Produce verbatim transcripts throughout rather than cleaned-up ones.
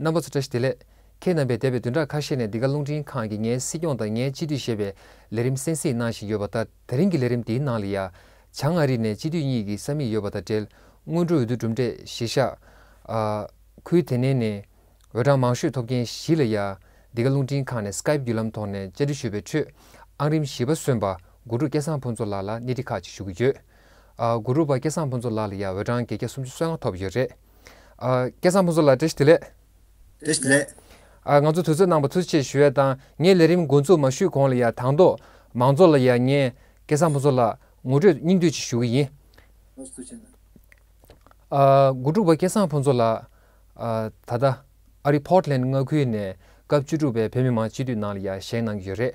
རྣམ་པ་ཚོ་བཀྲ་ཤིས་བདེ་ལེགས། ཁྱེད་རྣམ་པས་འདས་པའི་བདུན་ཕྲག་ཁ་ཤས་ནས་འདི་ག་རླུང་འཕྲིན་ཁང་གིས་ངའི་སྲིད་སྐྱོང་དང་ངའི་སྤྱི་འཐུས་ཞེས་པའི་ལས་རིམ་གསན་གཟིགས་གནང་བཞིན་ཡོད་པ་ལྟར། དེ་རིང་གི་ལས་རིམ་འདིའི་ནང་ལ་ཡ། བྱང་ཨ་རི་ནས་སྤྱི་འཐུས་གཉིས་ཀྱི་ས་མིག་ཡོད་པ་དང་འབྲེལ། སྔོན་འགྲོའི་འོས་བསྡུ་གྲུབ་འབྲས་གཞིར་བཞག་ཨ། ཁུལ་དེ་ནས་ནས་འོས་གྲངས་མང་ཤོས་ཐོབ་མཁན་བཞི་ལ་ཡ། འདི་ག་རླུང་འཕྲིན་ཁང་ནས་སི་ཀའིབ་བརྒྱུད་ལམ་ཐོག་ནས་བཅར་འདྲི་ཞུས་པའི་ཁྲོད། ཨང་རིམ་བཞི་པ་སོན་པ་དགུ་ཕྲུག་སྐལ་བཟང་ཕུན་ཚོགས་ལགས་ལ་སྣེ་ཁྲིད་ཁག་ཅིག་ཞུ་གི་ཡོད། ཨ། དགུ་ཕྲུག་པ་སྐལ་བཟང་ཕུན་ཚོགས་ལགས་ལ་ཡ་འོས་གྲངས་བརྒྱད་བརྒྱ་སུམ་ཅུ་སོ་ལྔ་ཐོབ་ཡོད་རེད། ཨ། སྐལ་བཟང་ཕུན་ཚོགས་ལགས་བཀྲ་ཤིས་བདེ་ལེགས། བཀྲ་ཤིས་བདེ་ལེགས། ཨ། ང་ཚོ་དུས་ཚོད་གནང་བར་ཐུགས་རྗེ་ཆེ་ཞུ་ཡས་དང་། ངས་ལས་རིམ་འགོ་འཛུགས་མ་ཞུས་གོང་ལ་ཡ། དང་ཐོག་མང་ཚོགས་ལ་ཡ་ངས་སྐལ་བཟང་ཕུན་ཚོགས་ལགས་ངོ་སྤྲོད་སྙིང་བསྡུས་ཅིག་ཞུ་གི་ཡིན། ཨ། དགུ་ཕྲུག་པ་སྐལ་བཟང་ཕུན་ཚོགས་ལགས། ཨ། ད་ལྟ་ཨ་རི་ཕོར་ཊི་ལེན་ཌི་མངའ་ཁུལ་ནས་སྐབས་བཅུ་དྲུག་པའི་བོད་མི་མང་སྤྱི་འཐུས་ནང་ལ་ཡ་བཞེངས་གནང་གི་ཡོད་རེད།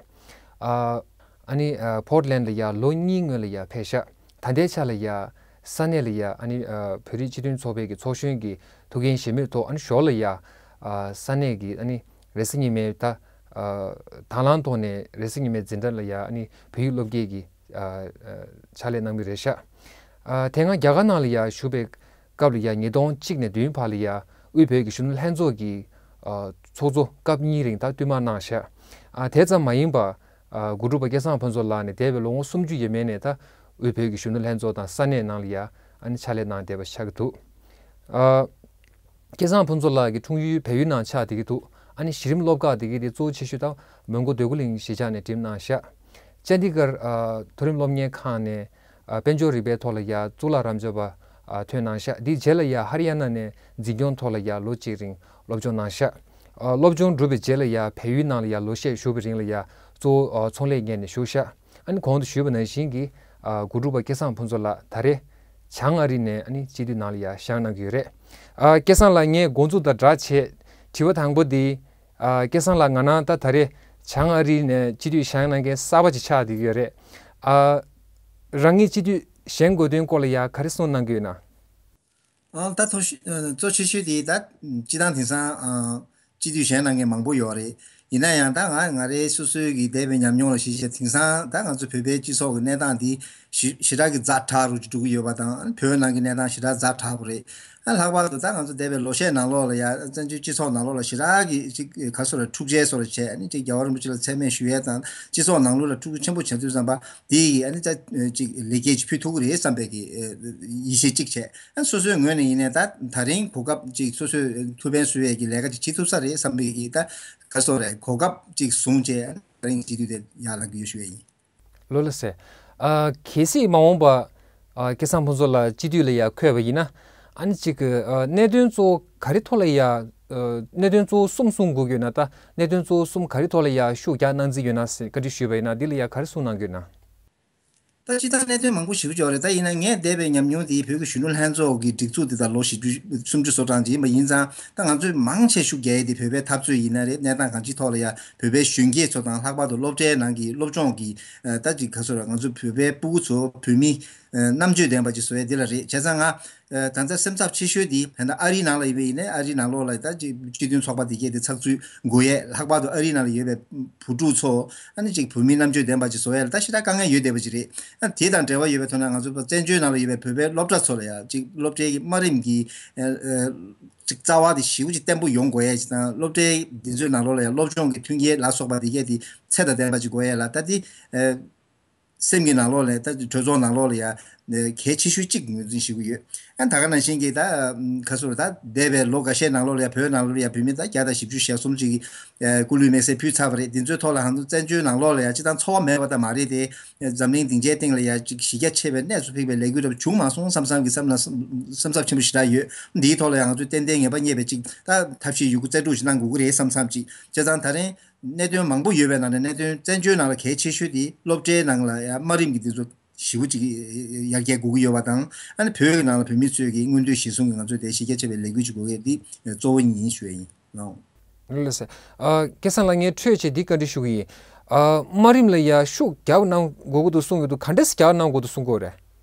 ཨ། ཨ་ནི། ཨ། ཕོར་ཊི་ལེན་ཌི་ལ་ཡ་ལོ་གཉིས་སྔོན་ལ་ཡ་ཕེབས་ཤག་ད་ལྟའི་ཆ་ལ་ཡ་ས་གནས་ལ་ཡ། ཨ་ནི། ཨ། བོད་རིགས་སྤྱི་མཐུན་ཚོགས་པའི་གི་ཚོགས་གཞོན་གྱི་ཐུགས་འགན་བཞེས་མུས་ཐོག་ཨ་ནི་ཞོར་ལ་ཡ། ཨ། ས་གནས་ཀྱི་ཨ་ནི་རེས་གཟའ་ཉི་མའི་ད། ཨ། དང་བླངས་ཐོག་ནས་རེས་གཟའ་ཉི་མའི་འཛིན་གྲྭ་ལ་ཡ་ཨ་ནི་བོད་ཡིག་སློབ་དགེ་གི། ཨ། ཨ། ཕྱག་ལས་གནང་མུས་རེད་ཤག་ཨ། དེ་སྔ་རྒྱ་གར་ནང་ལ་ཡ་བཞུགས་པའི་སྐབས་ལ་ཡ་ཉིས་སྟོང་གཅིག་ནས་བདུན་བར་ལ་ཡ་དབུས་བོད་ཀྱི་གཞོན་ནུ་ལྷན་ཚོགས་ཀྱི། ཨ། ཚོགས་གཙོ་སྐབས་གཉིས་རིང་ད་བསྟུད་མར་གནང་ཤག་ཨ། དེ་ཙམ་མ་ཡིན་པ། ཨ། དགུ་ཕྲུག་པ་སྐལ་བཟང་ཕུན་ཚོགས་ལགས་ནས་འདས་པའི་ལོ་ངོ་སུམ་ཅུ་ཡས་མས་ནས་ད་དབུས་བོད་ཀྱི་གཞོན་ནུ་ལྷན་ཚོགས་དང་ས་གནས་ནང་ལ་ཡ་ཨ་ནི་ཕྱག་ལས་གནང་བསྡད་པ་ཆགས་ཀྱི་འདུག་ཨ། སྐལ་བཟང་ཕུན་ཚོགས་ལགས་ཀྱི་འཁྲུངས་ཡུལ་བལ་ཡུལ་ནང་ཆགས་བསྡད་ཀྱི་འདུག་ཨ་ནི་གཞི་རིམ་སློབ་ཁག་དེ་གའི་དེ་གཙོ་བོ་ཆེ་ཤོས་དང་མོན་གྷོ་འདོད་རྒུ་གླིང་གཞིས་ཆགས་ནས་འགྲིམས་གནང་ཤག་ཅན་ཌི་གྷར། ཨ། མཐོ་རིམ་སློབ་གཉེར་ཁང་ནས། ཨ། དཔལ་འབྱོར་རིག་པའི་ཐོག་ལ་ཡ་གཙུག་ལག་རབ་འབྱམས་པ། ཨ། ཐོན་གནང་ཤག་དེའི་རྗེས་ལ་ཡ་ཧ་རི་ཡ་ན་ནས་འཛིན་སྐྱོང་ཐོག་ལ་ཡ་ལོ་གཅིག་རིང་སློབ་སྦྱོང་གནང་ཤག་ཨ། སློབ་སྦྱོང་གྲུབ་པའི་རྗེས་ལ་ཡ་བལ་ཡུལ་ནང་ལ་ཡ་ལོ་ཤས་བཞུགས་པའི་རིང་ལ་ཡ་གཙོ་བོ། ཨ། ཚོང་ལས་འགན་ནས་བཞུགས་ཤག་ཨ་ནི་གོང་དུ་ཞུས་པ་ནང་བཞིན་གྱི། ཨ། དགུ་ཕྲུག་པ་སྐལ་བཟང་ཕུན་ཚོགས་ལགས་ད་རེས་བྱང་ཨ་རི་ནས་ཨ་ནི་སྤྱི་འཐུས་ནང་ལ་ཡ་བཞེངས་གནང་གི་ཡོད་རེད། ཨ། སྐལ་བཟང་ལགས། ངས་འགོ་འཛུགས་དང་སྦྲགས་བྱས་དྲི་བ་དང་པོ་འདི། ཨ། སྐལ་བཟང་ལགས། ང་རང་ད་ད་རེས་བྱང་ཨ་རི་ནས་སྤྱི་འཐུས་བཞེངས་གནང་མཁན་གསར་པ་ཅིག་ཆགས་བསྡད་ཀྱི་ཡོད་རེད། ཨ། རང་ཉིད་སྤྱི་འཐུས་བཞེངས་དགོས་དོན་སྐོར་ལ་ཡ་ག་རེ་གསུངས་གནང་གི་ཡོད་ན། ཨ། ད་ཐོ་ཤི། ཨ། གཙོ་ཆེ་ཤོས་དེ་ད་སྤྱི་བཏང་དེང་སང་། ཨ། སྤྱི་འཐུས་བཞེངས་གནང་མཁན་མང་པོ་ཡོད་རེད། ཡིན་ན་ཡང་ད་ང་ང་རའི་སོ་སོའི་གི་འདས་པའི་ཉམས་མྱོང་ལ་གཞིགས་བྱས། དེང་སང་ད་ང་ཚོ་བོད་པའི་སྤྱི་ཚོགས་ཀྱི་གནས་སྟངས་དེ་ཞི་ཞེ་དྲག་གི་ཛ་དྲག་རུ་འགྲོ་གི་ཡོད་པ་དང་། བོད་ནང་གི་གནས་སྟངས་ཞེ་དྲག་ཛ་དྲག་པོ་རེད། ཨ། ལྷག་པར་དུ་ད་ང་ཚོ་འདས་པའི་ལོ་ཤས་ནང་ལོགས་ལ་ཡ་བཙན་བྱོལ་སྤྱི་ཚོགས་ནང་ལོགས་ལ་ཞེ་དྲག་གི་ཅིག་ག་སོ་ར་འཁྲུག་ཆ་བཟོ་འདྲ་བྱས། ཨ་ནི་ཅིག་རྒྱལ་བ་རིན་པོ་ཆེ་ལ་མཚན་སྨད་ཞུ་ཡས་དང་། སྤྱི་ཚོགས་ནང་ལོགས་ལ་འཁྲུག་རྐྱེན་ཆེན་པོ་བྱེད་དུས་ཙམ་པ་དེ་ཡིས་ཨ་ནི་ད་ཅིག་ལེགས་སྐྱེས་ཅིག་ཕུལ་ཐུབ་ཀྱི་རེད་བསམ་པའི་གི། ཨ། ཡིད་ཆེས་གཅིག་བྱས། ཨ། སོ་སོའི་ངོས་ནས་ཡིན་ནའི་ད་ད་རིང་གོ་སྐབས་ཅིག་སོ་སོས་ཐུགས་ཕན་གསོས་ཡས་ཀྱི་ལས་ཀ་ཅིག་བྱེད་ཐུབ་ས་རེད་བསམ་པའི་གི། ད་ག་སོ་རེད། གོ་སྐབས་ཅིག་བཟུང་བྱས། ཨ། ད་རིང་སྤྱི་འཐུས་དེ་ཡར་ལངས་ཀྱི་ཡོད་ཞུ་ཡས་ཡིན། ལགས་ལགས་སེ། ཨ། གལ་སྲིད་མ་འོངས་པ། ཨ། སྐལ་བཟང་ཕུན་ཚོགས་ལགས་སྤྱི་འཐུས་ལ་ཡ་འཁོད་པ་ཡིན་ན། ཨ་ནི་ཅིག་གི། ཨ། གནད་དོན་གཙོ་བོ་ག་རེ་ཐོག་ལ་ཡ། ཨ། གནད་དོན་གཙོ་བོ་གསུམ་གསུང་དགོས་ཀྱི་ཡོད་ན། ད་གནད་དོན་གཙོ་བོ་གསུམ་ག་རེ་ཐོག་ལ་ཡ་ཤུགས་རྒྱག་གནང་རྩིས་ཡོད་ན་ཟེར་བཀའ་འདྲི་ཞུས་པ་ཡིན་ན། འདི་ལ་ཡ་ག་རེ་གསུང་གནང་གི་ཡོད་ན། ད་སྤྱི་བཏང་གནད་དོན་མང་པོ་ཞེ་པོ་ཅིག་ཡོད་རེད། ད་ཡིན་ན་ངས་འདས་པའི་ཉམས་མྱོང་དེ་བོད་ཀྱི་གཞོན་ནུ་ལྷན་ཚོགས་ཀྱི་སྒྲིག་འཛུགས་དེ་ད་ལོ་བཞི་བཅུ་སུམ་ཅུ་སོ་གྲངས་ཅིག་ཡིན་པ་ཡིན་ཙང་། ད་ང་ཚོས་མང་ཆེ་ཤུགས་རྒྱག་ཡས་དེ་བོད་པའི་འཐབ་རྩོད་ཡིན་ན་རེད། གནས་སྟངས་གང་ཅིའི་ཐོག་ལ་ཡ་བོད་པའི་གཞོན་སྐྱེས་ཚོ་དང་། ལྷག་པར་དུ་སློབ་གྲྭའི་ནང་གི་སློབ་སྦྱོང་གི། ཨ། ད་ཅིག་ག་སོ་ར། ང་ཚོ་བོད་པའི་སྤུ་གུ་ཚོ་བོད་མི། ཨ། རྣམ་དཔྱོད་ལྡན་པ་ཅིག་བཟོ་ཡས་དེ་ལ་རེད། བྱས་ཙང་ང་། ཨ། ད་ལྟ་སེམས་འཚབ་ཆེ་ཤོས་དེ་ད་ལྟ་ཨ་རིའི་ནང་ལ་ཡིན་པ་ཡིན་ནའི། ཨ་རིའི་ནང་ལོགས་ལ་ད་ཅིག་སྤྱི་མཐུན་ཚོགས་པ་དེ་གས་དེ་ཚགས་ཚུད་དགོས་ཡས། ལྷག་པར་དུ་ཨ་རིའི་ནང་ལ་ཡོད་པའི་བུ་ཕྲུག་ཚོ། ཨ་ནི་ཅིག་བོད་མི་རྣམ་དཔྱོད་ལྡན་པ་ཅིག་བཟོ་ཡས་ལ་ད་ཞེ་དྲག་དཀའ་ངལ་ཡོད་བསྡད་པ་ཅིག་རེད། ཨ། དེ་དང་འབྲེལ་བ་ཡོད་པའི་ཐོག་ནས་ང་ཚོ་བཙན་བྱོལ་ནང་ལ་ཡོད་པའི་བོད་པའི་སློབ་གྲྭ་ཚོ་ལ་ཡ་ཅིག་སློབ་གྲྭའི་དམའ་རིམ་གྱི། ཨ། ཨ། ཅིག་རྩ་བ་དེ་ཞེ་པོ་ཅིག་བརྟན་པོ་ཡོང་དགོས་ཡས་ཅིག་དང་། སློབ་གྲྭའི་འདི་ཚོའི་ནང་ལོགས་ལ་ཡ་སློབ་སྦྱོང་གི་མཐུན་རྐྱེན་ལ་སོགས་པ་དེ་གས་དེ་ཚད་དང་ལྡན་པ་ཅིག་དགོས་ཡས་ལ། ད་དེ། ཨ། སེམས་ཀྱི་ནང་ལོགས་ལ། ད་གྲོས་ཚོགས་ནང་ལོགས་ལ་ཡ་གལ་ཆེ་ཤོས་གཅིག་ངོས་འཛིན་ཞུ་གི་ཡོད། ཨ། ད་ག་ནང་བཞིན་གྱི་ད་ག་སོ་ར། ད་འདས་པའི་ལོ་འགའ་ཤས་ནང་ལོགས་ལ་ཡ་བོད་ནང་ལོགས་ལ་ཡ་བོད་མི་ད་བརྒྱ་དང་བཞི་བཅུ་ཞེ་གསུམ་ཅིག་གིས། ཨ། སྐུ་ལུས་མེར་སྲེག་ཕུལ་ཚར་བ་རེད། འདི་ཚོའི་ཐོག་ལ་ཧང་དུ་བཙན་བྱོལ་ནང་ལོགས་ལ་ཡ་སྤྱི་བཏང་འཚོ་བ་མེད་པ་ད་མ་རེད་དེ། འཛམ་གླིང་སྡིངས་ཆའི་སྟེང་ལ་ཡ་ཅིག་གཞི་རྒྱ་ཆེ་བའི་གནས་སུ་ཕིགས་པའི་ལས་འགུལ་འདྲ་བྱུང་མ་སོང་བསམ་བསམ་གྱི་བསམ་ན་སེམས་འཚབ་ཆེན་པོ་ཞེ་དྲག་ཡོད། འདིའི་ཐོག་ལ་ཡ་ང་ཚོས་ཏན་ཏན་ངེས་པ་རྙེད་པའི་ཅིག་ད་ཐབས་ཤེས་ཡོད་རྒུ་རྩལ་སྤྲུགས་ཤིག་གནང་དགོས་ཀྱི་རེད་བསམ་བསམ་ཅིག། བྱས་ཙང་ད་རིང་གནད་དོན་མང་པོ་ཡོད་པའི་ནང་ནས། གནད་དོན་བཙན་བྱོལ་ནང་ལ་གལ་ཆེ་ཤོས་དེ་སློབ་གྲྭའི་ནང་ལ་ཡ་དམའ་རིམ་གྱི་འདི་ཚོ་ཞེ་པོ་ཅིག་ཡར་རྒྱས་དགོས་ཀྱི་ཡོད་པ་དང་། ཨ་ནི་བོད་ཀྱི་ནང་ལ་བོད་མི་ཚོས་ཀྱི་མངོན་འདོད་གཞིར་བཟུང་གི་ང་ཚོས་དེ་གཞི་རྒྱ་ཆེ་བའི་ལས་འགུལ་ཅིག་དགོས་ཡས་འདི་གཙོ་བོ་ཡིན་ཞུ་ཡས་ཡིན། ལགས་སོ། ཨ། སྐལ་བཟང་ལགས། ངས་འཕྲོས་བྱས་འདི་བཀའ་འདྲི་ཞུ་གི་ཡིན། ཨ། དམའ་རིམ་ལ་ཡ་ཤུགས་རྒྱབ་གནང་དགོས་ཀྱི་འདུག་གསུང་གི་འདུག། ག་འདྲས་རྒྱབ་གནང་དགོས་འདུག་གསུང་གི་ཡོད་རེད།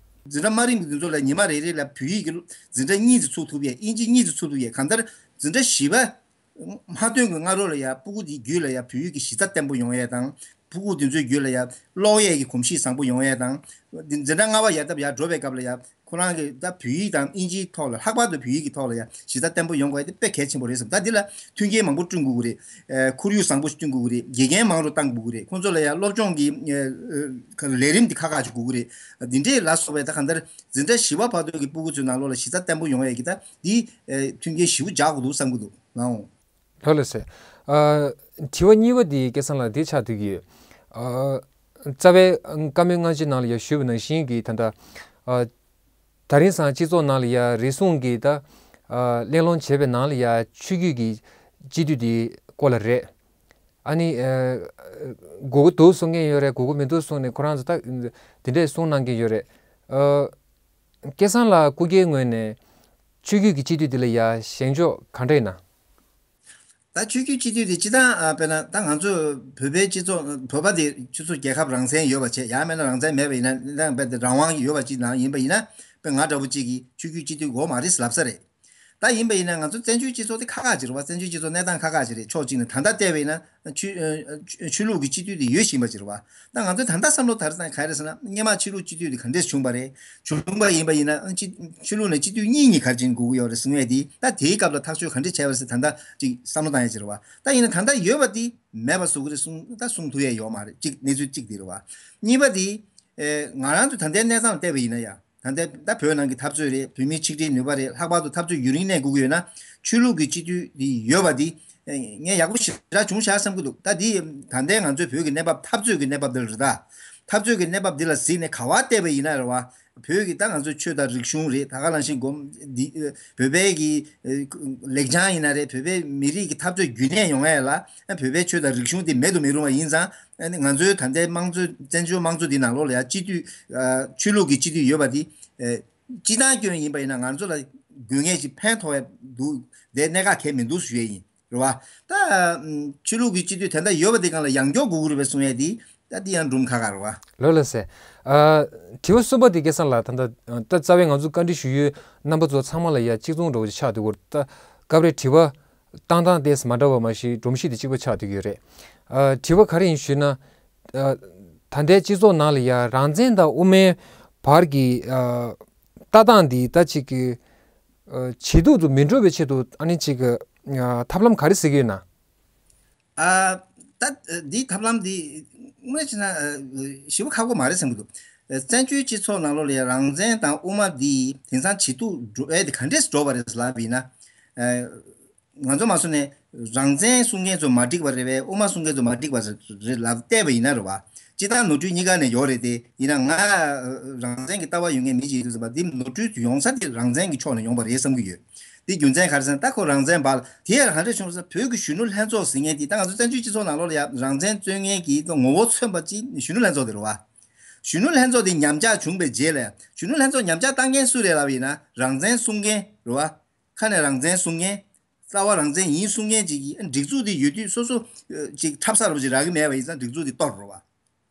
འཛིན་གྲྭ་དམའ་རིམ་གྱི་འདི་ཚོ་ལ་ཉི་མ་རེ་རེ་ལ་བོད་ཡིག་གི་འཛིན་གྲྭ་གཉིས་ཙམ་ཚུགས་ཐུབ་ཡས། དབྱིན་ཇི་གཉིས་ཙམ་ཚུགས་ཐུབ་ཡས། གང་ལྟར་འཛིན་གྲྭ་བཞི་པ་མ་ཐོན་གྱི་སྔ་རོལ་ལ་ཡ་སྤུ་གུ་དེའི་རྒྱུད་ལ་ཡ་བོད་ཡིག་གི་གཞི་རྩ་བརྟན་པོ་ཡོང་ཡས་དང་། ཕྲུ་གུ་དེ་ཚོའི་རྒྱུད་ལ་ཡ་ཀློག་ཡས་ཀྱི་གོམས་གཤིས་བཟང་པོ་ཡོང་ཡས་དང་། འཛིན་གྲྭ་ལྔ་པ་ཡར་ལྟ་བུ་ཡར་འགྲོ་བའི་སྐབས་ལ་ཡ་ཁོ་རང་གི་ད་བོད་ཡིག་དང་ཨིན་ཇིའི་ཐོག་ལ་ལྷག་པར་དུ་བོད་ཡིག་གི་ཐོག་ལ་ཡ་གཞི་རྩ་བརྟན་པོ་ཡོང་དགོས་ཡ་དེ་དཔེ་གལ་ཆེན་པོ་རེད་བསམ། ད་འདི་ལ་མཐུན་རྐྱེན་མང་པོ་བསྐྲུན་དགོས་ཀྱི་རེད། ཨ་ཁོར་ཡུག་བཟང་པོ་ཞིག་བསྐྲུན་དགོས་ཀྱི་རེད། དགེ་རྒན་མང་རུ་བཏང་དགོས་ཀྱི་རེད། ཁོང་ཚོ་ལ་ཡ་སློབ་སྦྱོང་གི་ཨ་ལས་རིམ་དེ་ཁག་ཁག་ཅིག་དགོས་ཀྱི་རེད། འདི་འདྲའི་ལ་སོགས་པའི་ད་གང་ལྟར་འཛིན་གྲྭ་བཞི་པ་བར་དུ་གི་ཕྲུ་གུ་ཚོའི་ནང་ལོགས་ལ་གཞི་རྩ་བརྟན་པོ་ཡོང་ཡས་ཀྱི་ད་འདི་ཨ་མཐུན་རྐྱེན་ཞེ་པོ་སྦྱར་དགོས་འདུག་བསམ་གྱི་འདུག་ལགས་འོང་། ལགས་ལགས་སེ། ཨ་དྲི་བ་གཉིས་པ་འདི་སྐལ་བཟང་ལགས་འདི་ཆགས་བསྡད་ཀྱི་ཡོད། ཨ་རྩ་བའི་བཀའ་མོལ་སྔ་ཕྱི་ནང་ལ་ཡང་ཞུས་པ་ནང་བཞིན་གྱི་ད་ལྟ་ཨ་ད་རིང་སང་སྤྱི་ཚོགས་ནང་ལ་ཡང་རེ་ཟུང་གིས་ད་ཨ་གླེང་སློང་བྱས་པའི་ནང་ལ་ཡང་ཆོས་བརྒྱུད་ཀྱི་སྤྱི་འཐུས་འདི་སྐོར་ལ་རེད། ཨ་ནི་ཨ་དགོས་མཁོ་འདུག་གསུང་མཁན་ཡོད་རེད། དགོས་མཁོ་མི་འདུག་གསུང་ནས་ཁོ་རང་ཚོ་ད་དེ་འདྲས་གསུང་གནང་མཁན་ཡོད་རེད། ཨ་སྐལ་བཟང་ལགས་སྐུ་སྒེར་ངོས་ནས་ཆོས་བརྒྱུད་ཀྱི་སྤྱི་འཐུས་འདི་ལ་ཡ་བཞེངས་ཕྱོགས་ག་འདྲ་ཡིན་ན། ད་ཆོས་བརྒྱུད་སྤྱི་འཐུས་དེ་སྤྱི་བཏང་ཨ་དཔེར་ན་ད་ང་ཚོ་བོད་པའི་སྤྱི་ཚོགས་བོད་པ་དེ་སྤྱི་ཚོགས་རྒྱལ་ཁབ་རང་བཙན་ཡོད་པ་བྱས། ཡང་མིན་ན་རང་བཙན་མེད་པ་ཡིན་ན་ད་དཔེ་དེ་རང་དབང་ཡོད་པ་ཅིག་ནང་ཡིན་པ་ཡིན་ན་དཔེ་ང་འདྲ་པོ་ཅིག་གིས་ཆོས་བརྒྱུད་སྤྱི་འཐུས་དགོས་མ་རེད་ལབ་ས་རེད། ད་ཡིན་པ་ཡིན་ན་ང་ཚོ་བཙན་བྱོལ་སྤྱི་ཚོགས་དེ་ཁག་ཁག་ཅིག་རེད་བ། བཙན་བྱོལ་སྤྱི་ཚོགས་གནས་སྟངས་ཁག་ཁག་ཅིག་རེད། ཕྱོགས་གཅིག་ནས་ད་ལྟ་བལྟས་པ་ཡིན་ན་ཆོས་ཆོས་ལུགས་ཀྱི་སྤྱི་འཐུས་དེ་ཡོད་བཞིན་པ་ཅིག་རེད་བ། ད་ང་ཚོའི་ད་ལྟ་བསམ་བློ་དར་སྟངས་ག་རེ་ཟེར་ན་སྔོན་མ་ཆོས་ལུགས་སྤྱི་འཐུས་དེ་ག་འདྲས་བྱུང་པ་རེད། བྱུང་པ་ཡིན་པ་ཡིན་ན་ཨ་ནི་སྤྱི་ཆོས་ལུགས་ནས་སྤྱི་འཐུས་གཉིས་གཉིས་ག་རེ་བྱེད་དགོས་ཀྱི་ཡོད་རེད་གསུང་ཡས་དེ། ད་དེའི་སྐབས་ལ་ཐག་གཅོད་ག་འདྲས་བྱས་པ་རེད་ཟེར་ད་ལྟ་ཅིག་བསམ་བློ་བཏང་ཡས་ཅིག་རེད་བ། ད་ཡིན་ན་ད་ལྟ་ཡོད་པ་དེ་མེད་པ་བཟོ་གི་རེད་གསུང་ད་གསུང་ཐུབ་ཡས་ཡོད་མ་རེད། གཅིག་གནས་ཚུལ་གཅིག་དེ་རེད་བ། གཉིས་པ་དེ་ཨེ་ང་རང་ཚོ་ད་ལྟའི་གནས་སྟངས་བལྟས་པ་ཡིན་ན་ཡ། ད་ལྟའི་ད་བོད་ནང་གི་འཐབ་རྩོད་རེད། བོད་མིའི་ཆིག་སྒྲིལ་ནུས་པ་རེད། ལྷག་པར་དུ་འཐབ་རྩོད་ཡུན་རིང་གནས་དགོས་ཀྱི་ཡོད་ན་ཆོས་ལུགས་ཀྱི་སྤྱི་འཐུས་འདི་ཡོད་པ་འདི་ངས་ཡག་པོ་ཞེ་དྲག་བྱུང་ཤག་བསམ་གྱི་འདུག་ད་འདི་ད་ལྟའི་ང་ཚོའི་བོད་ཀྱི་གནས་བབ་འཐབ་རྩོད་ཀྱི་གནས་བབ་འདི་ལ་རེད་ད། འཐབ་རྩོད་ཀྱི་གནས་བབ་འདི་ལ་གཟིགས་ནས་ག་བ་བལྟས་པ་ཡིན་ན་རེད་བ། བོད་ཀྱི་ད་ང་ཚོའི་ཆོས་དང་རིག་གཞུང་རེད། ད་ག་ནང་བཞིན་གོམ་འདི་བོད་པའི་གི་ལེགས་བྱང་ཡིན་ན་རེད། བོད་པའི་མི་རིགས་ཀྱི་འཐབ་རྩོད་རྒྱུན་གནས་ཡོང་ཡ་ལ་བོད་པའི་ཆོས་དང་རིག་གཞུང་འདི་མེད་དུ་མི་རུང་བ་ཡིན་ཙང་། ཨ་ནི་ང་ཚོའི་ད་ལྟའི་དམངས་གཙོ་བཙན་བྱོལ་དམངས་གཙོ་འདི་ནང་ལོགས་ལ་ཡང་སྤྱི་འཐུས་ཨ་ཆོས་ལུགས་ཀྱི་སྤྱི་འཐུས་ཡོད་པ་འདི་ཨ་སྤྱི་བཏང་སྐྱོན་ཡིན་པ་ཡིན་ན་ང་ཚོ་ལ་དགོས་ངེས་ཀྱི་ཕན་ཐོགས་ཡ་འདུག་དེ་གནད་འགག་གལ་མི་འདུག་ཞུ་ཡས་ཡིན་རེད་བ། ད་ཨ་ཆོས་ལུགས་ཀྱི་སྤྱི་འཐུས་དེ་འདྲ་ཡོད་པ་འདི་སྒང་ལ་ཡང་སྐྱོར་དགོས་ཀྱི་རེད་པས་གསུང་ཡས་འདི་ད་འདི་ཡང་སྒྲུང་ཁག་ཁག་རེད་བ། ལགས་ལགས་སེ། ཨ་དྲི་བ་གསུམ་པ་འདི་སྐལ་བཟང་ལགས་ད་ལྟ་ད་རྩ་བའི་ང་ཚོ་བཀའ་འདྲི་ཞུ་ཡུལ་རྣམ་པ་ཚོ་ཚང་མ་ལ་ཡ་གཅིག་མཚུངས་འདྲ་བོ་ཅིག་ཆགས་འདུག་གོ་ད་སྐབས་རེ་དྲི་བ་བཏང་སྟངས་ཏོག་ཙམ་མ་འདྲ་བ་མ་གཞི་སྒྲོམ་གཞི་དེ་གཅིག་པ་ཆགས་བསྡད་ཀྱི་ཡོད་རེད། ཨ་དྲི་བ་ག་རེ་ཡིན་ཞུས་ན། ཨ་ད་ལྟའི་སྤྱི་ཚོགས་ནང་ལ་ཡ་རང་བཙན་དང་དབུ་མའི་བར་གྱི་ཨ་ལྟ་སྟངས་འདི་ད་ཅིག་གི་ཨ་ཇེ་སྡུག་ཏུ་མི་འགྲོ་བའི་ཆེད་དུ་ཨ་ནི་ཅིག་གི་ཨ་ཐབས་ལམ་ག་རེ་གཟིགས་ཀྱི་ཡོད་ན། ཨ་ད་འདིའི་ཐབས་ལམ་འདི་དངོས་གནས་བྱས་ན་ཨ་ཞེ་པོ་ཁག་པོ་མ་རེད་བསམ་གྱི་འདུག་བཙན་བྱོལ་སྤྱི་ཚོགས་ནང་ལོགས་ལ་ཡ་རང་བཙན་དང་དབུ་མ་འདི་དེང་སང་ཇེ་སྡུག་འགྲོ་ཨེ་དེ་ག་འདྲས་འགྲོ་བ་རེད་ལབ་པ་ཡིན་ན། ཨ་ང་ཚོ་མ་སོང་ནས་རང་བཙན་གསུང་མཁན་ཚོ་མ་འགྲིག་པ་རེད་པས། དབུ་མ་གསུང་མཁན་ཚོ་མ་འགྲིག་པ་རེད་ལབ་བལྟས་པ་ཡིན་ན་རེད་བ། སྤྱི་བཏང་ནོར་འཁྲུལ་གཉིས་ཀ་ནས་ཡོད་རེད་དེ། ཡིན་ན་ང་རང་བཙན་གྱི་ལྟ་བ་ཡོད་མཁན་མི་ཅིག་ཡིན་དུས་ཙམ་པ་འདི་ནོར་འཁྲུལ་ཡོང་ས་དེ་རང་བཙན་གྱི་ཕྱོགས་ནས་ཡོང་པ་རེད་བསམ་གྱི་ཡོད། འདི་རྒྱུ་མཚན་ག་རེ་ཟེར་ན་ད་ཁོ་རང་བཙན་པ་ལ་དེ་ཡང་ག་འདྲས་བྱུང་ཟེར་ན་བོད་ཀྱི་གཞོན་ནུ་ལྷན་ཚོགས་ཟེར་མཁན་དེ་ད་ང་ཚོ་བཙན་བྱོལ་སྤྱི་ཚོགས་ནང་ལོགས་ལ་ཡང་རང་བཙན་རྩོད་མཁན་གྱི་ངོ་བོ་མཚོན་པ་ཅིག་གཞོན་ནུ་ལྷན་ཚོགས་དེ་རེད་བ། གཞོན་ནུ་ལྷན་ཚོགས་དེ་ཉམས་ཆག་བྱུང་བའི་རྗེས་ལ་གཞོན་ནུ་ལྷན་ཚོགས་ཉམས་ཆག་བཏང་མཁན་སུ་རེད་ལབ་ཡིན་ན་རང་བཙན་གསུང་མཁན་རེད་བ། ཁ་ནས་རང་བཙན་གསུང་མཁན། རྩ་བ་རང་བཙན་ཡིན་གསུང་མཁན་ཅིག་གིས་སྒྲིག་འཛུགས་དེ་ཡོད་དུས་སོ་སོ་ཅིག་འཁྲབ་ས་རུ་ཅིག་རག་གི་མེད་པ་ཡིན་ཙང་སྒྲིག་འཛུགས་དེ་གཏོར་རོ་བ།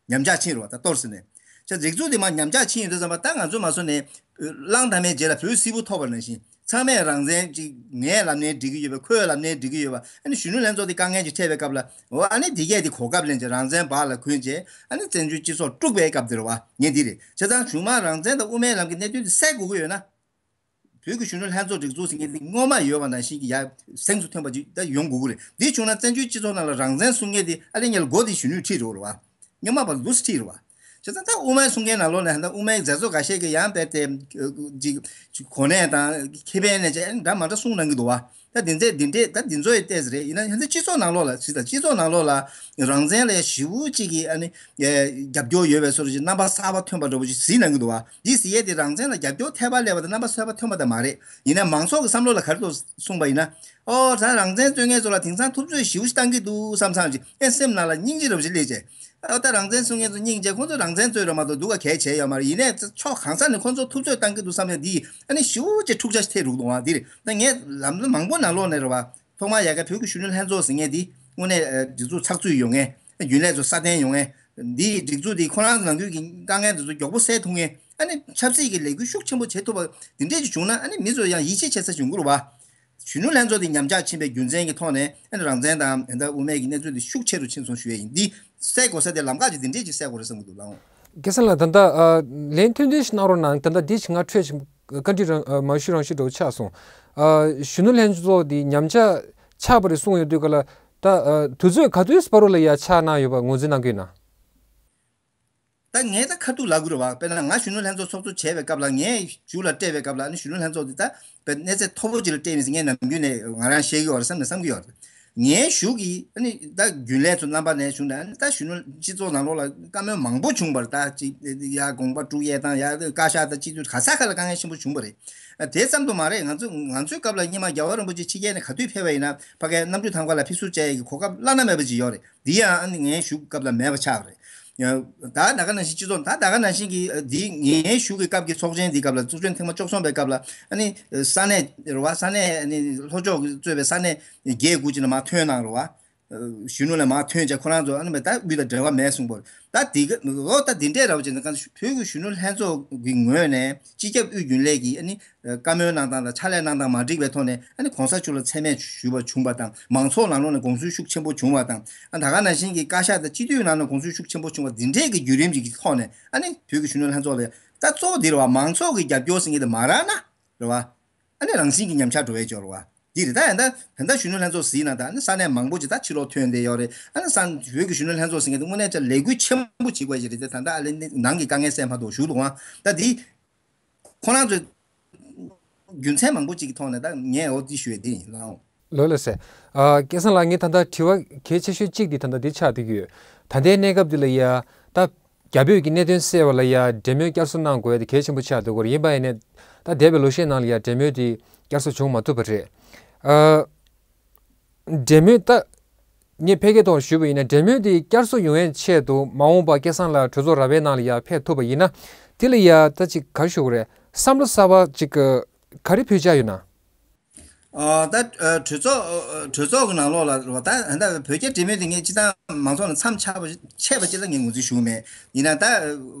ཉམས་ཆག་ཕྱིན་རོ་བ་ད་གཏོར་ཟེར་ནས། ཅག་སྒྲིག་འཛུགས་དེ་མ་ཉམས་ཆག་ཕྱིན་ཡོད་དུས་ཙམ་པ་ད་ང་ཚོ་མ་སོ་ནས་གླང་དར་མའི་རྗེས་ལ་བོད་སིལ་བུ་ཐོབ་པ་ནང་བཞིན་ཚང་མས་རང་བཙན་ཅིག་ངས་ལབ་ནའི་འགྲིག་གི་ཡོད་པ་ཁོས་ལབ་ནའི་འགྲིག་གི་ཡོད་པ། ཨ་ནི་གཞོན་ནུ་ལྷན་ཚོགས་དེ་དཀའ་ངལ་ཅིག་འཕྲད་པའི་སྐབས་ལ་འོ་ཨ་ནི་དེ་གས་དེ་གོ་སྐབས་ལེན་བྱས་རང་བཙན་བག་ལ་གོན་བྱས་ཨ་ནི་བཙན་བྱོལ་སྤྱི་ཚོགས་དཀྲུགས་པའི་སྐབས་དེ་རོ་བ་ངས་འདི་རེད་བྱས་ཙང་བྱུང་མ་རང་བཙན་དང་དབུ་མའི་ལམ་གྱི་གནད་དོན་དེ་སེལ་དགོས་ཀྱི་ཡོད་ན། བོད་ཀྱི་གཞོན་ནུ་ལྷན་ཚོགས་སྒྲིག་འཛུགས་ཟེར་མཁན་འདི་སྔོན་མ་ཡོད་པ་ནང་བཞིན་གྱི་ཡ་གཟེངས་སུ་ཐོན་པ་ཅིག་ད་ཡོང་དགོས་ཀྱི་རེད། འདི་བྱུང་ན་བཙན་བྱོལ་སྤྱི་ཚོགས་ནང་ལ་རང་བཙན་གསུང་མཁན་དེ་ཨ་ལེ་ཉལ་མགོ་དེ་གཞོན་ནུས་ཁྲིད་འགྲོ་རེད་བ། སྔོན་མ་བ་ལུས་ཁྲིད་རེད་བ། བྱས་ཙང་ད་དབུ་མའི་གསུང་མཁན་ནང་ལོགས་ནས་ད་དབུ་མའི་མཛད་གཙོ་འགའ་ཤས་ཀྱིས་ཡང་དཔེ་དེ་ཅིག་གོ་གནས་དང་ཁེ་ཕན་ནས་ཅིག་འདྲ་མ་འདྲ་གསུང་གནང་གི་འདུག་བ། ད་འདི་ཚོས་འདི་འདྲས་ད་འདི་ཚོ་ཡི་ལྟས་རེད། ཡིན་ན་ཧན་ད་སྤྱི་ཚོགས་ནང་ལོགས་ལ་ཟིག་ད་སྤྱི་ཚོགས་ནང་ལོགས་ལ་རང་བཙན་ལ་ཞེ་པོ་ཅིག་གི་ཨ་ནི་རྒྱབ་སྐྱོར་ཡོད་པའི་བཟོ་འདྲ་ཅིག་རྣམ་པ་གསར་པ་ཐོན་པ་འདྲ་པོ་ཅིག་གཟིགས་གནང་གི་འདུག་བ། འདི་གཟིགས་ཡས་དེ་རང་བཙན་ལ་རྒྱབ་སྐྱོར་ཐེབས་པ་སླེབས་པ་དང་རྣམ་པ་གསར་པ་ཐོན་པ་དང་མ་རེད། ཡིན་ན་མང་ཚོགས་ཀྱི་བསམ་བློ་ལ་ག་རེ་འདུག་གསུངས་པ་ཡིན་ན། ཨོ་ད་རང་བཙན་རྩོད་མཁན་ཚོ་ལ་དེང་སང་ཐུབ་ཚོད་ཞེ་པོ་ཞིག་བཏང་གི་འདུག་བསམ་བསམ་ཅིག་ཨེ་སེམས་ནང་ལ་སྙིང་རྗེ་འདྲ་པོ་ཞིག་སླེབས་བྱས། ཨོ་ད་རང་བཙན་གསུང་མཁན་ཚོ་སྙིང་རྗེ། ཁོང་ཚོ་རང་བཙན་རྩོད་ར་མ་གཏོགས་སྡུག་ག་གལ་བྱས་ཡོད་མ་རེད། ཡིན་ནའི་ཕྱོགས་གང་ས་ནས་ཁོང་ཚོ་ཐུབ་ཚོད་བཏང་གི་འདུག་བསམ་ཡ་འདི་ཨ་ནི་ཞེ་པོ་ཅིག་འཁྲུག་ཆ་ཞིག་ཐེབས་རུག་འདུག་བ། འདི་རེད། ད་ངས་ལམ་ལ་མང་པོ་ནང་ལོགས་ནས་རེད་བ། ཐོག་མར་ཡ་གི་བོད་ཀྱི་གཞོན་ནུ་ལྷན་ཚོགས་ཟེར་མཁན་འདི་དངོས་གནས་ཨ་སྒྲིག་འཛུགས་ཚགས་ཚུད་ཡོང་མཁན། རྒྱུན་ལས་ཚོ་སྲ་བརྟན་ཡོང་མཁན། འདིའི་སྒྲིག་འཛུགས་འདི་ཁོ་རང་ཚོ་ནང་ཁུལ་གྱི་དཀའ་ངལ་འདི་ཚོ་མགྱོགས་པོ་སེལ་ཐུབ་མཁན། ཨ་ནི་ཆབ་སྲིད་ཀྱི་ལས་འགུལ་ཤུགས་ཆེན་པོ་བྱེད་ཐུབ་པ་འདི་འདྲས་ཅིག་བྱུང་ན་ཨ་ནི་མི་ཚོ་ཡང་ཡིད་ཆེས་བྱེད་ས་བྱུང་གི་རེད་བ། གཞོན་ནུ་ལྷན་ཚོགས་དེ་ཉམས་ཆག་ཕྱིན་པའི་རྒྱུ་མཚན་གྱི་ཐོག་ནས་ཨ་ནི་རང་བཙན་དང་ད་ལྟ་དབུ་མའི་གི་གནས་ཚུལ་དེ་ཤུགས་ཆེ་རུ་ཕྱིན་སོང་ཞུ་ཡས་ཡིན། འདི་སེལ་དགོས་ས་དེ་ལམ་ཁ་ཅིག་འདི་འདྲས་ཅིག་སེལ་དགོས་རེད་བསམ་གྱི་འདུག་ལགས། སྐལ་བཟང་ལགས། ད་ལྟ་ཨ་ལན་ཐུང་ཐུང་ཞིག་གནང་རོགས་གནང་། ད་ལྟ་འདི་ཞིག་ང་འཕྲོས་ཤིག་བཀའ་འདྲི་རང་ཨ་མ་ཞུ་རང་ཞུ་འདྲ་བོ་ཆགས་སོང་། ཨ་གཞོན་ནུ་ལྷན་ཚོགས་འདི་ཉམས་ཆག་ཆགས་པ་རེད་གསུངས་ཡོད་དུས་ག་ལ་ད་ཨ་དུས་ཚོད་ག་དུས་བར་དུ་ལ་ཡ་ཆགས་གནང་ཡོད་པ་ངོས་འཛིན་གནང་གི་ཡོད་ན། ད་ངས་ད་ཁ་ཐུག་ལབ་དགོས་རེད་བ། དཔེར་ན་ང་གཞོན་ནུ་ལྷན་ཚོགས་ཚོགས་གཙོ་བྱས་པའི་སྐབས་ལ་ངས་གཞུག་ལ་སྤྲད་པའི་སྐབས་ལ་ཨ་ནི་གཞོན་ནུ་ལྷན་ཚོགས་འདི་ད་དཔེ་གནས་ཚད་མཐོ་པོ་ཅིག་ལ་སྤྲད་ཡིན་ཟེར་ངས་ནམ་རྒྱུན་ནས་ང་རང་བཤད་ཀྱི་ཡོད་རེད་བསམ་ནས་བསམ་གྱི་ཡོད་རེད། ངའི་གཞུག་གི་ཨ་ནི་ད་རྒྱུན་ལས་ཚོ་རྣམ་པ་ནས་བྱུང་ནས་ཨ་ནི་ད་གཞོན་ནུ་སྤྱི་ཚོགས་ནང་ལོགས་ལ་བཀའ་མོལ་མང་པོ་བྱུང་བ་རེད། ད་ཅིག་ཡ་དགོངས་པ་དཀྲུག་ཡས་དང་ཡ་བཀའ་ཤག་དང་སྤྱི་འཐུས་ག་ས་ག་ལ་དཀའ་ངལ་ཆེན་པོ་བྱུང་བ་རེད། དེ་ཙམ་དུ་མ་རེད། ང་ཚོ་ང་ཚོའི་སྐབས་ལ་སྔོན་མ་རྒྱལ་བ་རིན་པོ་ཆེ་ཕྱི་རྒྱལ་ནས་ག་དུས་ཕེབས་པ་ཡིན་ན་ཕ་གིའི་གནམ་གྲུ་ཐང་ག་ལ་ཕེབས་བསུ་བྱས་ཡས་ཀྱི་གོ་སྐབས་བླ་ན་མེད་པ་ཅིག་ཡོད་རེད། འདི་ཡང་ཨ་ནི་ངའི་གཞུག་སྐབས་ལ་མེད་པ་ཆགས་པ་རེད། ད་ད་ག་ནང་བཞིན་སྤྱི་ཚོགས་ད་ད་ག་ནང་བཞིན་གྱི་འདི་ངའི་གཞུག་གི་སྐབས་ཀྱི་ཚོགས་ཆེན་འདི་སྐབས་ལ་ཚོགས་ཆེན་ཐེངས་མ་བཅུ་གསུམ་པའི་སྐབས་ལ་ཨ་ནི་ས་གནས་རེད་བ། ས་གནས་ཨ་ནི་ལྷོ་ཕྱོགས་ཀྱི་གཙོས་པའི་ས་གནས་བརྒྱད་དགུ་ཅིག་ལ་མར་ཐོན་གནང་རེད་བ། གཞོན་ནུ་ལ་མར་ཐོན་བྱས་ཁོ་རང་ཚོ་ཨ་ནི་མ་ད་དབུས་དང་འབྲེལ་བ་མེད་གསུངས་པ་རེད། ད་འདི་ག་འོ་ད་འདི་འདྲས་ར་བ་བྱས་ན་གང་བོད་ཀྱི་གཞོན་ནུ་ལྷན་ཚོགས་ཀྱི་ངོས་ནས་སྤྱི་ཁྱབ་དབུས་རྒྱུན་ལས་ཀྱིས་ཨ་ནི་བཀའ་མོལ་གནང་སྟངས་དང་ཕྱག་ལས་གནང་སྟངས་མ་འགྲིག་པའི་ཐོག་ནས་ཨ་ནི་གོང་ས་མཆོག་ལ་མཚན་སྨད་ཞུས་པ་བྱུང་བ་དང་མང་ཚོགས་ནང་ལོགས་ནས་དགོངས་ཚུལ་ཤུགས་ཆེན་པོ་བྱུང་བ་དང་ཨ་ད་ག་ནང་བཞིན་གྱི་བཀའ་ཤག་དང་སྤྱི་འཐུས་ནང་ནས་དགོངས་ཚུལ་ཤུགས་ཆེན་པོ་བྱུང་བ་འདི་འདྲས་ཀྱི་བརྒྱུད་རིམ་ཅིག་གི་ཐོག་ནས་ཨ་ནི་བོད་ཀྱི་གཞོན་ནུ་ལྷན་ཚོགས་ལ་ད་གཙོ་བོ་འདི་རེད་བ། མང་ཚོགས་ཀྱི་རྒྱབ་སྐྱོར་ཟེར་མཁན་དེ་མ་རག་ན་རེད་བ། ཨ་ནི་རང་བཞིན་གྱིས་ཉམས་ཆག་འགྲོ་བའི་སྐྱོ་རེད་བ། འདི་རེད། ད་ཡང་ད་ད་ལྟ་གཞོན་ནུ་ལྷན་ཚོགས་ཟིན་ན་ད་ནི་ས་གནས་མང་པོ་ཅིག་ད་ཕྱི་ལོགས་ཐོན་བསྡད་ཡོད་རེད། ཨ་ནི་ས་བོད་ཀྱི་གཞོན་ནུ་ལྷན་ཚོགས་ཟིན་མཁན་དེ་དངོས་གནས་ཅིག་ལས་འགུལ་ཆེན་པོ་བྱེད་དགོས་ཀྱི་རེད་དེ། ད་ལྟ་ཨ་ལེ་ནི་ནང་གི་དཀའ་ངལ་སེལ་མ་ཐུབ་ཞུ་འདུག་ཨང་། ད་འདི་ཁོ་རང་ཚོའི་རྒྱུ་མཚན་མང་པོ་ཅིག་གི་ཐོག་ནས་ད་ངས་འོ་འདི་ཞུ་ཡས་འདི་ཡིན་ལགས། ལོས་ལགས་སེ། ཨ་སྐལ་བཟང་ལགས། ངས་ད་ལྟ་དྲི་བ་གལ་ཆེ་ཤོས་གཅིག་འདི་ད་ལྟ་འདི་ཆགས་བསྡད་ཀྱི་ཡོད། ད་ལྟའི་གནས་སྐབས་འདི་ལ་ཡ་ད་རྒྱ་བོད་ཀྱི་གནད་དོན་སེལ་བ་ལ་ཡ་འབྲེལ་མོལ་བསྐྱར་གསོ་གནང་དགོས་ཡ་དེ་གལ་ཆེན་པོ་ཆགས་འདུག་གོ། ཡིན་པ་ཡིན་ནའི་ད་འདས་པའི་ལོ་ཤས་ནང་ལ་ཡ་འབྲེལ་མོལ་དེ་བསྐྱར་གསོ་བྱུང་མ་ཐུབ་པ་རེད། ཨ་འབྲེལ་མོལ་ད་ངས་ཕལ་སྐད་ཐོག་ཞུས་པ་ཡིན་ན་འབྲེལ་མོལ་དེ་བསྐྱར་གསོ་ཡོང་ཡའི་ཆེད་དུ་མ་འོངས་པ་སྐལ་བཟང་ལགས་གྲོས་ཚོགས་ར་བའི་ནང་ལ་ཡ་ཕེབས་ཐུབ་པ་ཡིན་ན་དེ་ལ་ཡ་ད་ཅིག་ག་རེ་ཞུ་དགོས་རེད། བསམ་བློ་གསར་པ་ཅིག་ག་རེ་ཕུལ་འཆར་ཡོད་ན། ཨ་ད་ཨ་གྲོས་ཚོགས་ཨ་གྲོས་ཚོགས་ཀྱི་ནང་ལོགས་ལ་རེད་བ། ད་ད་བོད་རྒྱ་འབྲེལ་མོལ་དེ་ངས་སྤྱི་བཏང་མང་ཚོགས་ལ་མཚམས་ཆད་པ་ཆད་པ་ཅིག་ལ་ངས་ངོས་འཛིན་ཞུ་གི་མེད། ཡིན་ན་ད་ཨ་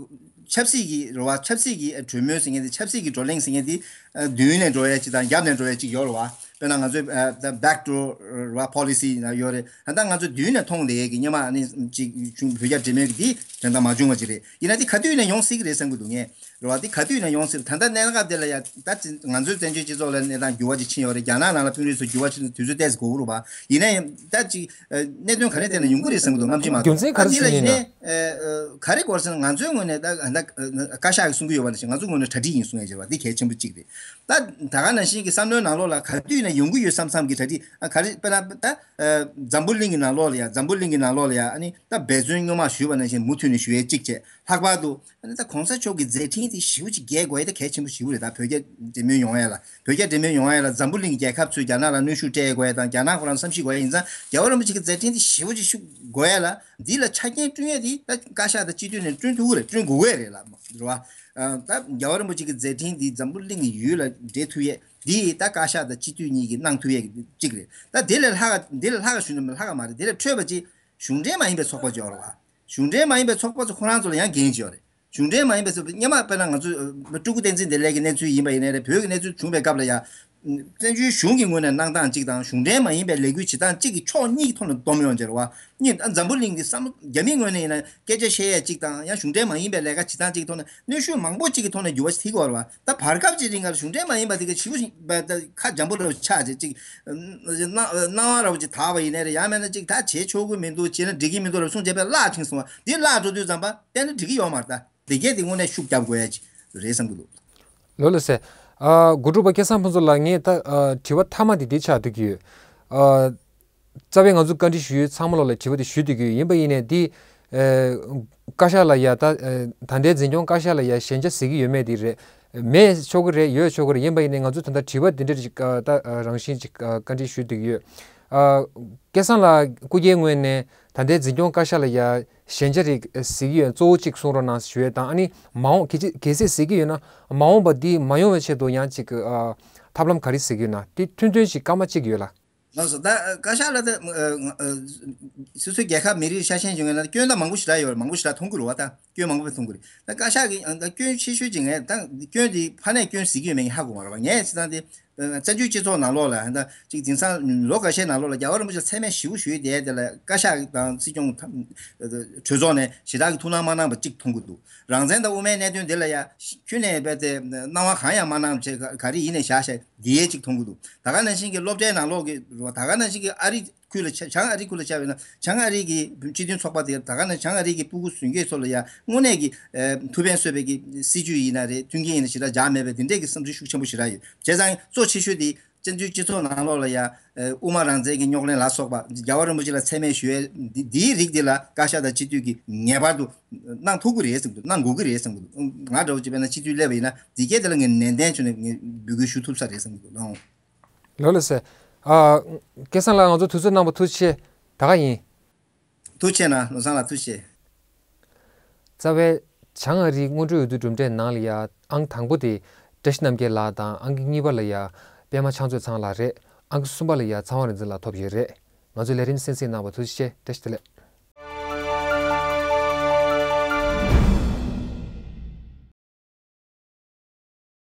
ཆབ་སྲིད་ཀྱི་རེད་བ། ཆབ་སྲིད་ཀྱི་ཨ་གྲོས་མོལ་ཟེར་མཁན་དེ་ཆབ་སྲིད་ཀྱི་བགྲོ་གླེང་ཟེར་མཁན་དེ་ཨ་མདུན་ནས་འགྲོ་ཡ་ཅིག་དང་རྒྱབ་ནས་འགྲོ་ཡ་ཅིག་ཡོད་རེད་བ། དཔེར་ན་ང་ཚོའི་ཨ་ད་back door་རེད་བ་policy་ཡོད་རེད། ད་ལྟ་ང་ཚོ་མདུན་ནས་མཐོང་བསྡད་ཡས་ཀྱི་སྔོན་མ་ཨ་ནི་ཅིག་བྱུང་བོད་རྒྱ་འབྲེལ་མོལ་གྱི་དེ་དོན་དག་མ་བྱུང་བ་ཅིག་རེད། ཡིན་ན་དེ་ག་དུས་ནས་ཡོང་སྲིད་ཀྱི་རེད་བསམ་གྱི་འདུག་ངས། རེད་བ། འདི་ག་དུས་ནས་ཡོང་སྲིད། ད་ལྟ་གནས་སྐབས་དེ་ལ་ཡང་ད་ང་ཚོའི་བཙན་བྱོལ་སྤྱི་ཚོགས་ལ་གནས་སྟངས་འགྱུར་བ་ཅིག་ཕྱིན་ཡོད་རེད། རྒྱ་ནག་ནང་ལ་དཔོན་རིགས་ཚོ་འགྱུར་བ་ཕྱིན་དུས་ཚོད་ཏོག་ཙམ་འགོར་གྱི་རེད་བ། ཡིན་ན་ཡང་ད་ཅིག་གནད་དོན་ག་རེ་ཐད་ནས་ཡོང་གི་རེད་བསམ་གྱི་འདུག་སྔ་ཕྱི་མ་གཏོགས། རྒྱུ་མཚན་ག་རེ་ད་འདི་ལ་ཟེར་ཡིན་ན་ཡིན་ན། ཨ་ག་རེ་དགོས་ཟེར་ན་ང་ཚོའི་ངོས་ནས་ད་ད་བཀའ་ཤག་གིས་གསུང་གི་ཡོད་པ་ནང་བཞིན་ང་ཚོའི་ངོས་ནས་གྲ་སྒྲིག་ཡིན་གསུང་ཡ་ཅིག་རེད་བ། འདི་གལ་ཆེན་པོ་གཅིག་རེད། ད་ད་ག་ནང་བཞིན་གྱི་བསམ་བློའི་ནང་ལོགས་ལ་ག་དུས་ནས་ཡོང་གི་ཡོད་བསམ་བསམ་གྱི་གྲ་སྒྲིག་ཨ་ག་རེ་དཔེར་ན་ད་འཛམ་བུ་གླིང་གི་ནང་ལོགས་ལ་ཡ་འཛམ་བུ་གླིང་གི་ནང་ལོགས་ལ་ཡ་ཨ་ནི་ད་འབད་བརྩོན་སྔོན་མ་ཞུས་པ་ནང་བཞིན་མུ་མཐུད་ནས་ཞུ་ཡས་གཅིག་བྱས། ལྷག་པར་དུ་ཨ་ནི་ད་གོང་ས་མཆོག་གི་མཛད་འཕྲིན་དེ་ཞེ་པོ་ཅིག་རྒྱས་དགོས་ཡ་དེ་གལ་ཆེན་པོ་ཞེ་པོ་རེད། ད་བོད་རྒྱ་འབྲེལ་མོལ་ཡོང་ཡ་ལ་བོད་རྒྱ་འབྲེལ་མོལ་ཡོང་ཡ་ལ་འཛམ་བུ་གླིང་གི་རྒྱལ་ཁབ་ཚོས་རྒྱ་ནག་ལ་གནོན་ཤུགས་སྤྲད་དགོས་ཡ་དང་རྒྱ་ནག་ཁོ་རང་བསམ་ཤེས་དགོས་ཡ་ཡིན་ཙང་རྒྱལ་བ་རིན་པོ་ཆེ་གི་མཛད་འཕྲིན་དེ་ཞེ་པོ་ཅིག་ཤུགས་དགོས་ཡ་ལ་འདི་ལ་ཆ་རྐྱེན་བསྐྲུན་ཡ་དེ་ད་བཀའ་ཤག་དང་སྤྱི་འཐུས་ནས་བསྐྲུན་ཐུབ་ཀྱི་རེད། བསྐྲུན་དགོས་ཀྱི་རེད་ལ་རེད་བ། ད་རྒྱལ་བ་རིན་པོ་ཆེ་གི་མཛད་འཕྲིན་འདི་འཛམ་བུ་གླིང་གི་ཡུལ་ལ་འགྲེལ་ཐུབ་ཡས་འདི་ད་བཀའ་ཤག་དང་སྤྱི་འཐུས་གཉིས་ཀྱིས་གནང་ཐུབ་ཡས་གཅིག་རེད། ད་དེ་ལས་ལྷག་འདི་ལས་ལྷག་ཞུ་ན་ལྷག་མ་རེད། དེ་ལས་འཕྲོས་པ་ཅིག་གཞུང་འབྲེལ་མ་ཡིན་པའི་ཚོགས་པ་ཅིག་ཡོད་རེད་བ། གཞུང་འབྲེལ་མ་ཡིན་པའི་ཚོགས་པ་ཚོ་ཁོ་རང་ཚོ་ལ་ཡང་འགན་ཅིག་ཡོད་རེད། གཞུང་འབྲེལ་མ་ཡིན་པའི་ཚོགས་པ་སྔོན་མ་དཔེར་ན་ང་ཚོ་སྤྲུལ་སྐུ་བསྟན་འཛིན་བདེ་ལེགས་ཀྱི་གནས་ཚུལ་ཡིན་པ་ཡིན་ནའི་རེད། བོད་ཀྱི་གནས་ཚུལ་བྱུང་བའི་སྐབས་ལ་ཡང་བཙན་བྱོལ་གཞུང་གི་ངོས་ནས་གནང་སྟངས་གཅིག་དང་གཞུང་འབྲེལ་མ་ཡིན་པའི་ལས་འགུལ་བྱེད་སྟངས་གཅིག་གི་ཕྱོགས་གཉིས་ཀྱི་ཐོག་ནས་བསྡོམས་ཡོང་བྱས་རེད་བ། གཉིས་ཨ་འཛམ་བུ་གླིང་གི་བསམ་བློ་རྒྱ་མིའི་ངོས་ནས་ཡིན་ན་སྐད་ཆ་བཤད་ཡས་གཅིག་དང་ཡང་གཞུང་འབྲེལ་མ་ཡིན་པའི་ལས་ཀ་བྱེད་སྟངས་གཅིག་གི་ཐོག་ནས་གནོན་ཤུགས་མང་པོ་གཅིག་གི་ཐོག་ནས་འགྱུར་བ་ཞིག་ཐེབས་ཀྱི་ཡོད་རེད་བ། ད་བར་སྐབས་ཀྱི་རིང་ལ་གཞུང་འབྲེལ་མ་ཡིན་པ་དེ་ག་ཞེ་པོ་ཞིག་ཁ་འཇམ་པོ་རེ་ཆགས་བྱས་ཅིག་སྣང་སྣང་བ་ར་བ་ཅིག་དག་པ་ཡིན་ནའི་རེད། ཡང་མིན་ན་ཅིག་ད་བྱེད་ཆོག་གི་མི་འདུག་བྱེད་ན་འགྲིག་གི་མི་འདུག་ལབ་གསུངས་བྱས་པས་བརླག་ཕྱིན་སོང་བ། འདི་བརླག་འགྲོ་དུས་ཙམ་པ་དཔེར་ན་འགྲིག་གི་ཡོད་མ་རེད། ད་དེ་གས་དེ་དངོས་གནས་ཤུགས་རྒྱབ་དགོས་ཡ་ཅིག་རེད་བསམ་གྱི་འདུག་ལོ་ལ་སེ། ཨ་དགུ་ཕྲུག་པ་སྐལ་བཟང་ཕུན་ཚོགས་ལགས། ངས་ད་ཨ་དྲི་བ་མཐའ་མ་དེ་འདི་ཆགས་བསྡད་ཀྱི་ཡོད། ཨ་རྩ་བའི་ང་ཚོ་བཀའ་འདྲི་ཞུ་ཡུལ་ཚང་མ་ལོག་ལ་དྲི་བ་དེ་ཞུ་བསྡད་ཀྱི་ཡོད། ཡིན་པ་ཡིན་ནའི་འདི་ཨ་བཀའ་ཤག་ལ་ཡ་ད་ཨ་ད་ལྟའི་འཛིན་སྐྱོང་བཀའ་ཤག་ལ་ཡ་ཞན་ཆ་གཟིགས་ཀྱི་ཡོད་མེད་དེ་རེད། མེད་ཆོག་གི་རེད། ཡོད་ཆོག་གི་རེད། ཡིན་པ་ཡིན་ནའི་ང་ཚོ་ད་ལྟ་དྲི་བ་འདི་འདྲ་ཅིག་ཨ་ད་ཨ་རང་བཞིན་ཅིག་ཨ་བཀའ་འདྲི་ཞུ་བསྡད་ཀྱི་ཡོད། ཨ་སྐལ་བཟང་ལགས་སྐུ་སྒེར་ངོས་ནས་ད་ལྟའི་འཛིན་སྐྱོང་བཀའ་ཤག་ལ་ཡ་ཞན་ཆ་རིགས་གཟིགས་ཀྱི་ཡོད་ན་གཙོ་བོ་གཅིག་གསུང་རོགས་གནང་ཞུ་ཡས་དང་། ཨ་ནི་མ་འོངས་གལ་སྲིད་གལ་སྲིད་གཟིགས་ཀྱི་ཡོད་ན་མ་འོངས་པ་འདི་མ་ཡོང་བའི་ཆེད་དུ་ཡང་ཅིག་ཨ་ཐབས་ལམ་ག་རེ་གཟིགས་ཀྱི་ཡོད་ན་དེ་ཐུང་ཐུང་ཞིག་སྐར་མ་གཅིག་ཡོད་ལ། ལགས་སོ། ད་བཀའ་ཤག་ལ་ད་སོ་སོའི་རྒྱལ་ཁབ་མི་རིགས་ཤ་ཞེན་བྱུང་ཡོད་ན་སྐྱོན་ད་མང་པོ་ཞེ་དྲག་ཡོད་རེད། མང་པོ་ཞེ་དྲག་མཐོང་གི་རེད་བ། ད་སྐྱོན་མང་པོ་མཐོང་གི་རེད། ད་བཀའ་ཤག་གི་ད་སྐྱོན་ཆེ་ཤོས་ཅིག་ངས་ད་སྐྱོན་དེ་ཕ་ནས་སྐྱོན་གཟིགས་ཀྱི་ཡོད་མེད་ཧ་གོ་མ་རེད་བ། ངས་བྱས་ཙང་དེ། བཙན་བྱོལ་སྤྱི་ཚོགས་ནང་ལོགས་ལ་ད་ཅིག་དེང་སང་ལོ་འགའ་ཤས་ནང་ལོགས་ལ་རྒྱལ་བ་རིན་པོ་ཆེ་མཚན་སྨད་ཞེ་པོ་ཞུས་བསྡད་དེ་ལ་བཀའ་ཤག་དང་སྲིད་སྐྱོང་གྲོས་ཚོགས་ནས་ཞེ་དྲག་གི་ཐུགས་སྣང་མ་གནང་བ་གཅིག་མཐོང་གི་འདུག་རང་བཙན་དང་དབུ་མའི་གནད་དོན་དེ་ལ་ཡ་ཁྱོན་ནས་རྦད་དེ་སྣང་བ་གང་ཡང་མ་གནང་བྱས་ག་རེ་ཡིན་ནས་བཞག་བཞག་འདི་ཡས་གཅིག་མཐོང་གི་འདུག་ད་ག་ནང་བཞིན་གྱི་སློབ་གྲྭའི་ནང་ལོགས་ཀྱི་ད་ག་ནང་བཞིན་གྱི་ཨ་རི་ཁུལ་ལ་ཆ་བྱང་ཨ་རི་ཁུལ་ལ་ཆ་བཞག་ན་བྱང་ཨ་རི་གི་སྤྱི་མཐུན་ཚོགས་པ་དེ་ད་ག་ནང་བྱང་ཨ་རི་གི་སྤུ་གུ་གཞོན་སྐྱེས་ཚོ་ལ་ཡ་དངོས་གནས་ཀྱི་ཐུགས་ཕན་གསོས་པའི་གི་སྲིད་ཇུས་ཡིན་ན་རེད། མཐུན་རྐྱེན་ཡིན་ན་ཞེ་དྲག་འཇགས་མེད་པའི་དེ་འདྲས་ཀྱི་བསམ་ཚུལ་ཤུགས་ཆེན་པོ་ཞེ་དྲག་ཡོད། བྱས་ཙང་གཙོ་ཆེ་ཤོས་དེ་བཙན་བྱོལ་སྤྱི་ཚོགས་ནང་ལོགས་ལ་ཡ་དབུ་མ་རང་བཙན་གྱི་རྙོག་གླེང་ལ་སོགས་པ་རྒྱལ་བ་རིན་པོ་ཆེ་ལ་མཚན་སྨད་ཞུ་ཡས་འདི་འདིའི་རིགས་འདི་ལ་བཀའ་ཤག་དང་སྤྱི་འཐུས་ཀྱིས་ངེས་པར་དུ་གནང་ཐུབ་ཀྱི་རེད་བསམ་གྱི་འདུག་གནང་དགོས་ཀྱི་རེད་བསམ་གྱི་འདུག་ང་འདྲ་བོ་ཅིག་དཔེར་ན་སྤྱི་འཐུས་སླེབས་པ་ཡིན་ན་འདི་སྐད་དེ་ལ་ངས་ནན་ཏན་བྱུང་ནས་ངས་འབོད་སྐུལ་ཞུ་ཐུབ་ས་རེད་བསམ་གྱི་འདུག་ལགས། ལགས་ལགས་སེ། ཨ། སྐལ་བཟང་ལགས་ང་ཚོ་དུས་ཚོད་གནང་བ་ཐུགས་རྗེ་ཆེ། ད་ག་ཡིན། ཐུགས་རྗེ་ཆེ་གནང་། ལོ་བཟང་ལགས་ཐུགས་རྗེ་ཆེ། རྩ་བའི་བྱང་ཨ་རིའི་སྔོན་འགྲོའི་འོས་བསྡུ་གྲུབ་འབྲས་ནང་ལ་ཡ་ཨང་དང་པོ་དེ་བཀྲ་ཤིས་རྣམ་རྒྱལ་ལགས་དང་ཨང་གཉིས་པ་ལ་ཡ་པད་མ་ཕྱག་མཛོད་ཚང་ལགས་རེད། ཨང་གསུམ་པ་ལ་ཡ་ཚངས་དབང་རིག་འཛིན་ལགས་ཐོབ་ཡོད་རེད། ང་ཚོའི་ལས་རིམ་གསན་གཟིགས་གནང་བ་ཐུགས་རྗེ་ཆེ། བཀྲ་ཤིས་བདེ་ལེགས།